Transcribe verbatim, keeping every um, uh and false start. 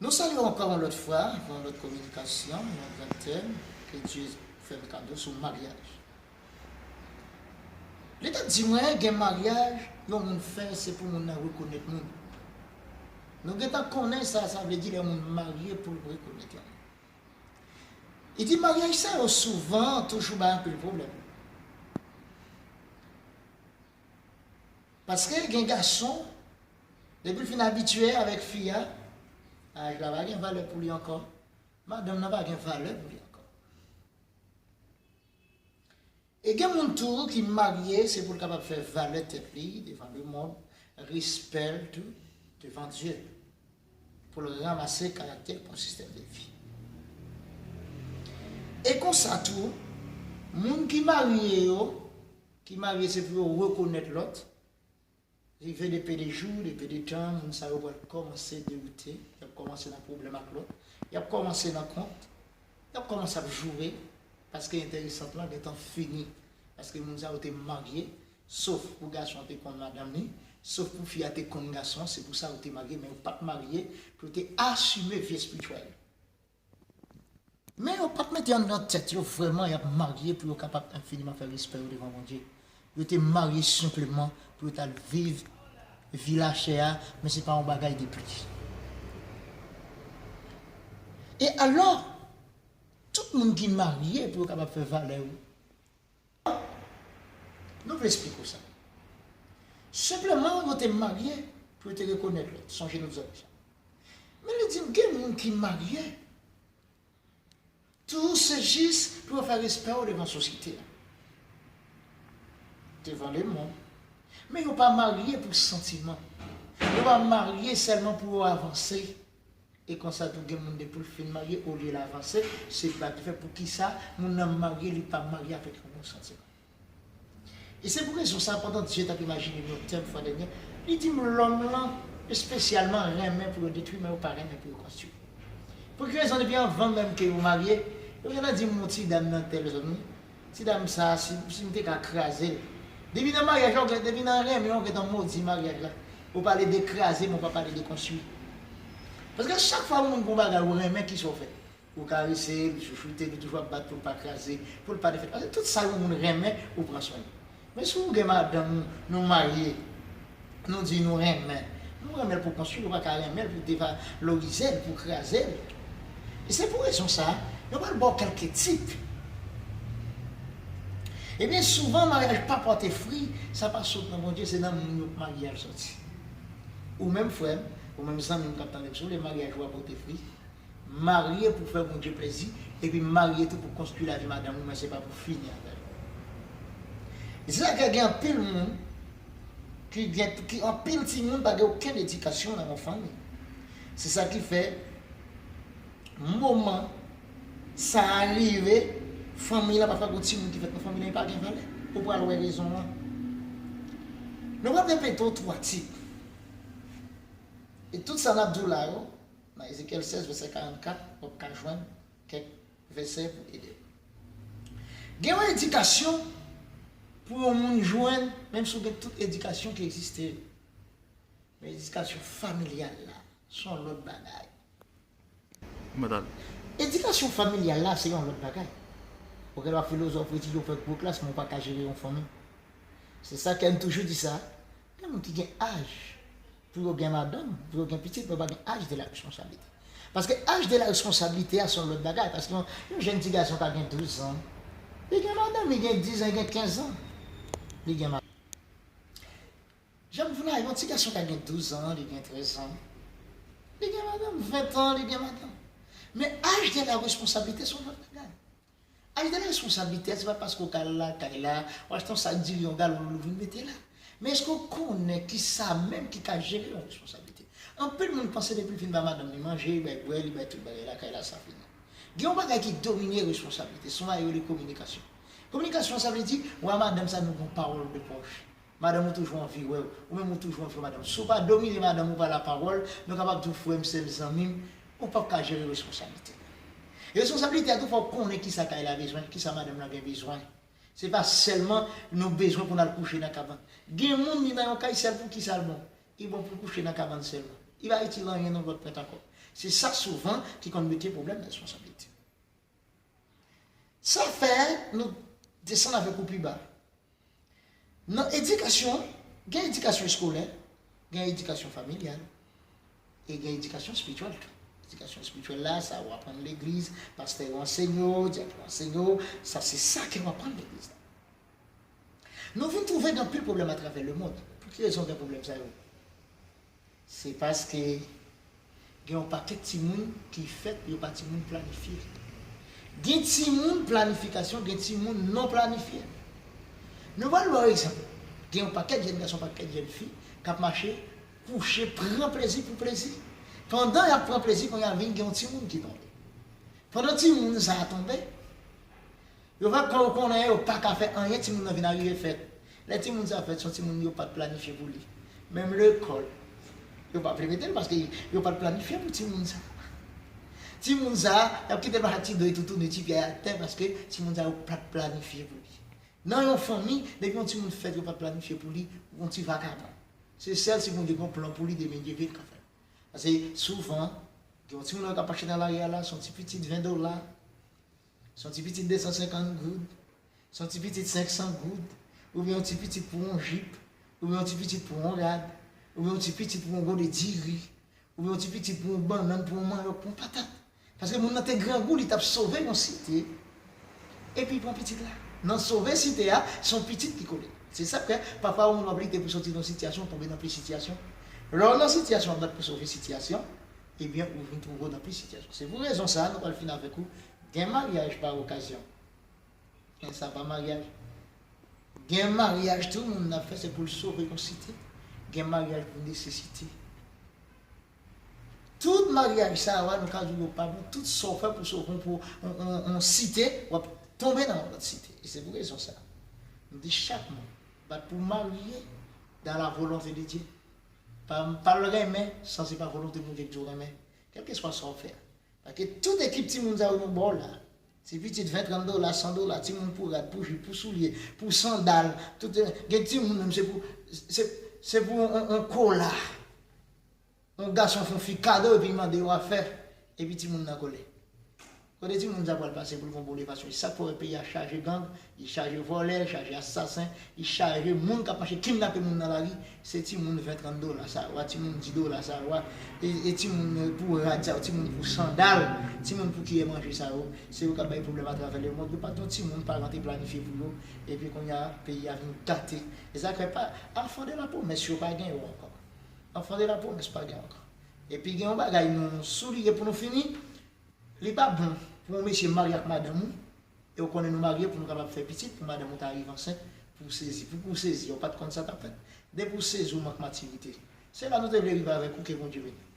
Nou salye w ankò yon lòt fwa, pou yon lòt kominikasyon, yon lòt tèm, ke Dye fè n kado sou maryaj. Li t ap di mwen, gen maryaj, yon moun fè, se pou moun nan rekonèt moun. Nou gentan konnen sa, sa vle di lè moun marye pou l rekonèt yon moun. Li di maryaj sa yo souvan toujou bay anpil pwoblèm. Paske gen gason, depi l fin abitye avèk fi a, maryaj la pa gen valè pou li ankò. Madanm nan pa gen valè pou li ankò. E gen moun tou ki marye, se pou l kapab fè valè tèt li devan lemonn, respè l tou devan Dye, pou l ranmase karaktè l pou yon sistèm de vi. E konsa tou, moun ki marye yo, ki marye se pou yo rekonèt lòt, rive de pe de jou, de pe de tan, moun sa yo pral kòmanse dewoute, y ap kòmanse nan pwoblèm ak lòt, y ap kòmanse nan kont, y ap kòmanse ap joure, paske enterè sant lan gentan fini, paske moun sa yo te marye, sof pou gason an te konn madanm li, sof pou fi a te konn gason an, se pou sa yo te marye, men yo pa t marye pou yo te asime vi espirityèl. Men yo pa t mete anndan tèt yo vrèman y ap marye pou yo kapab enfiniman fè respè yo devan Bondye. Yo te marye senpleman pou yo t al viv vi lachè a, men se pa yon bagay de plis. E alò, tout moun ki marye pou yo kapab fè valè yo. Nou vle esplike w sa. Senpleman, yo te marye pou yo te rekonèt lòt. Sonje nou di sa deja. Men li di m, gen moun ki marye tou se jis pou yo fè respè yo devan sosyete a, devan lemonn. Men yo pa marye pou santiman. Yo pa marye sèlman pou yo avanse. E konsa tou gen moun depi l fin marye, olye l avanse, se pa ki fè poukisa moun nan marye, li pa marye avèk yon bon santiman. E se pou rezon sa, pandan Dye t ap imajine m yon tèm fwa dènye, li di m lòm lan espesyalman renmen pou yo detwi, men yo pa renmen pou yo konstwi. Pou ki rezon? Depi anvan menm ke yo marye, yo gentan di m yon ti dam nan tèl zòn wi. Ti dam sa, si, si m te ka kraze l. Depi nan maryaj la, depi nan renmen, ou gentan modi maryaj la. Ou pale de kraze, men ou pa pale de konstwi. Paske chak fwa yon moun gon bagay ou renmen, kisa w fè? Ou karese l, ou chouchoute l, ou toujou ap bat pou l pa kraze, pou l pa defèt. Paske tout sa yon moun renmen, ou pran swen li. Men si w gen madanm ou, nou marye, nou di nou renmen. Nou renmen l pou konstwi, nou pa ka renmen l pou devalorize l, pou kraze l. E se pou rezon sa, nou pral ba w kèlke tip. Ebyen, souvan, maryaj pa pote fwi, sa pa sot nan Bondye, se nan moun yo k marye a l soti. Ou menm frè m, ou menm zanmi m k ap tande m, si w vle maryaj ou a pote fwi, marye pou fè Bondye plezi, epi marye tou pou konstwi lavi madanm ou, men se pa pou fini avè l. E se sa k fè gen anpil moun, ki gen, ki anpil timoun pa gen okenn edikasyon nan yon fanmi. Se sa ki fè, moman sa a rive, fanmi lan, pafwa gon timoun ki fèt nan fanmi lan, li pa gen valè. Ou pral wè rezon an. Nou pral repete w twa tip. E tout sa n ap di w la yo, nan Ezekyèl sèz, vèsè karannkat, w ap ka jwenn kèk vèsè pou ede w. Gen yon edikasyon pou yon moun jwenn, menm si w gen tout edikasyon ki egziste yo. Men edikasyon familyal la, se yon lòt bagay. Mwen tande. Edikasyon familyal la, se yon lòt bagay. Ou gen dwa filozòf, etidye, ou fè gwo klas, men ou pa ka jere yon fanmi. Se sa ke m toujou di sa. Gen moun ki gen aj pou yo gen madanm, pou yo gen pitit, men yo pa gen aj de la responsabilité. Paske aj de la responsabilité a, se yon lòt bagay. Paske yon, yon jèn ti gason ka gen douz an, li gen madanm, li gen diz an, li gen kenz an, li gen madanm. Jan m di w la, yon ti gason ka gen douz an, li gen trèz an, li gen madanm, ven an, li gen madanm. Men aj de la responsabilité, se yon lòt bagay. Aj de la responsabilité, se pa paske w ka al lakay la, w achte yon sak diri, yon galon dlo, w vin mete la. Men èske w konnen ki sa menm ki ka jere yon responsablite? Anpil moun panse depi l fin ba madanm li manje, li bay bwè, li bay tout bagay lakay la, sa fini. Gen yon bagay ki domine responsablite, se yon bagay yo rele kominikasyon. Kominikasyon, sa vle di, ou a madanm sa nou gon pawòl de pòch. Madanm ou toujou anvi wè w, ou menm ou toujou anvi wè madanm ou. Si w pa domine madanm ou pa lapawòl, nou kapab di w frè m, sè m, zanmi m, ou p ap ka jere responsablite. Responsablite a tou fò w konnen kisa kay la bezwen, kisa madanm lan gen bezwen. Se pa sèlman nou bezwen pou n al kouche nan kabann. Gen moun li nan yon kay sèl pou kisa l bon. Li bon pou l kouche nan kabann sèlman. Li pa itil anyen nan lòt pwent ankò. Se sa souvan ki konn mete pwoblèm nan responsablite. Sa fè nou desann avèk ou pi ba. Nan edikasyon, gen edikasyon eskolè, gen edikasyon familyal, e gen edikasyon espirityèl tou. Edikasyon espirityèl la, sa ou aprann legliz, pastè yo ansenye w, dyak yo ansenye w, sa se sa ke w aprann legliz la. Nou vin twouve gen anpil pwoblèm atravè lemonn. Pou ki rezon gen pwoblèm sa yo? Se paske gen yon pakèt timoun ki fèt, yo pa timoun planifye. Gen timoun planifikasyon, gen timoun non planifye. Nou pral ba w egzanp. Gen yon pakèt jèn gason, pakèt jèn fi k ap mache, kouche, pran plezi pou plezi. Pandan y ap pran plezi, kounye a vin gen yon timoun ki tonbe. Pandan timoun sa a tonbe, yo fè kò yo konnen yo pa ka fè anyen, timoun nan vin arive fèt. Lè timoun sa fèt, se yon timoun yo pa t planifye pou li. Menm lekòl, yo pa vle mete l paske yo pa t planifye pou timoun sa. Timoun sa, y ap kite l mache ak ti do, tou tounen ti pye atè paske timoun sa yo pa t planifye pou li. Nan yon fanmi, depi yon timoun fèt, yo pa t planifye pou li, yon ti vakabon. Se sèl si Bondye gen yon plan pou li, demen Dye vle l ka fè l. Paske souvan, gen yon timoun k ap mache nan lari a la, se yon ti pitit ven dola, se yon ti pitit de san senkant goud, se yon ti pitit senk san goud, oubyen yon ti pitit pou yon jip, oubyen yon ti pitit pou yon rad, oubyen yon ti pitit pou yon gode diri, oubyen yon ti pitit pou yon bannann, pou yon manyòk, pou yon patat. Paske moun nan te grangou, li t ap sove yon site, epi li pran pitit la. Nan sove site a, se yon pitit ki kole. Se sa k fè, pafwa, yon moun w ap lite pou soti nan sitiyasyon, w tonbe nan plis sitiyasyon. Lè w nan sitiyasyon, w ap bat pou sove sitiyasyon, ebyen, ou vin twouve w nan plis sitiyasyon. Se pou rezon sa a, nou pral fin avèk ou. Gen maryaj pa okazyon. Men sa pa maryaj. Gen maryaj tou moun ap fè, se pou l sove yon site. Gen maryaj pou nesesite. Tout maryaj sa yo, nou ka di w yo pa bon. Tout sa w fè pou sove yon, pou yon, yon, yon site, w ap tonbe nan yon lòt site. E se pou rezon sa a, nou di chak moun, bat pou w marye dans la volonté de Dieu. Pa, pa l renmen san se pa volonte Bondye ki di w renmen. Kèlkeswa sa w fè a. Paske tout ekip timoun sa yo nou ba w la. Ti pitit ven, trant dola, san dola, timoun pou rad, pou jip, pou soulye, pou sandal. Tout, gen timoun menm se pou, se, se pou yon, yon kola. Yon gason fè yon fi kado epi l mande yon afè, epi timoun nan kole. Kote timoun sa pral pase pou l gon bon levasyon? E sa k fè w wè peyi a chaje gang, li chaje vòlè, chaje asasen, li chaje moun k ap mache kidnape moun nan lari. Se timoun ven, trant dola sa yo a, timoun dis dola sa yo a, e, e timoun pou rad sa yo, timoun pou sandal, timoun pou kiyè manje sa yo, se yo k ap bay pwoblèm atravè lemonn. Yo pa t yon timoun paran te planifye pou yo, epi kounye a, peyi a vin gate. E sa k fè pa, enfant de la promesse yo pa gen yo ankò. Enfant de la promesse pa gen ankò. Epi gen yon bagay nou souliye pou nou fini. Li pa bon pou yon mesye marye ak madanm ou, e w konnen nou marye pou nou kapab fè pitit, pou madanm ou ta rive ansent, pou w sezi. Pou w sezi, ou pa t konn sa t ap fèt. Depi w sezi, w mank matirite. Se la nou te vle rive avèk ou, ke Bondye beni w.